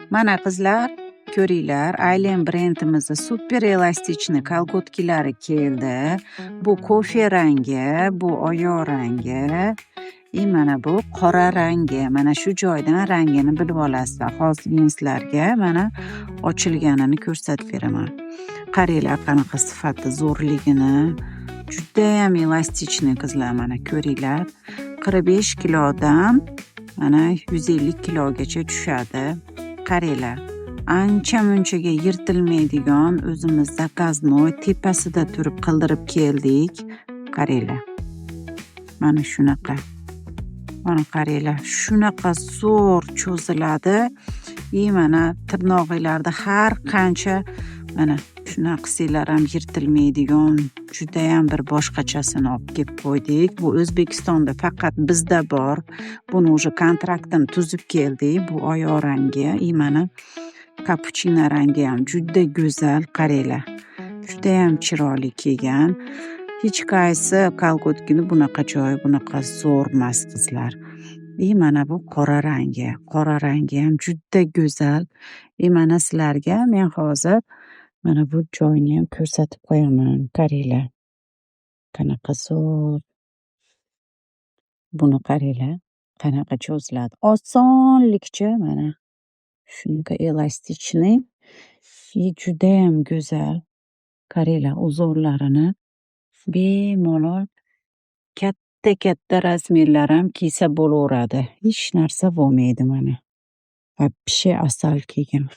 Mana, qizlar, ko'ringlar, Aylen brendimizni супер эластичный kolgotkilari keldi. Bu kofe rangi, bu oyoq rangi и mana bu qora rangi. Mana shu joydan rangini bilib olasizlar. Hozir men sizlarga mana ochilganini ko'rsatib beraman. Qaranglar, qanaqa sifati zo'rligini. Judayam эластичный, qizlar, mana ko'ringlar. 45 kilodan mana 150 kilogacha tushadi. Qaranglar. Ancha munchaga yirtilmaydigan, o'zimiz заказной tepasida turib qildirib keldik. Qaranglar. Mana shunaqa. Mana qaranglar, shunaqa zo'r cho'ziladi. И mana tirnog'inglarda har qancha mana shunaqa qilsanglar ham yirtilmaydigan, judayam bir boshqachasini olib kelib qo'ydik. Bu O'zbekistonda faqat bizda bor. Buni уже kontraktini tuzib keldik. Bu oyoq rangi и mana kapuchino rangi ham juda go'zal. Qaranglar. Judayam chiroyli kelgan. Hech qaysi kolgotkini bunaqa joyi bunaqa zo'r emas, qizlar. И mana bu qora rangi. Qora rangi ham juda go'zal. И mana sizlarga men hozir mana bu joyini ham ko'rsatib qo'yaman. Qaranglar. Qanaqa zo'r. Buni qaranglar, qanaqa cho'ziladi. Osonlikcha mana shunaqa эластичный и judayam go'zal. Qaranglar узор larini. Bemalol katta-katta размер lar ham kiysa bo'laveradi. Hech narsa bo'lmaydi mana. Вообще asal kelgan.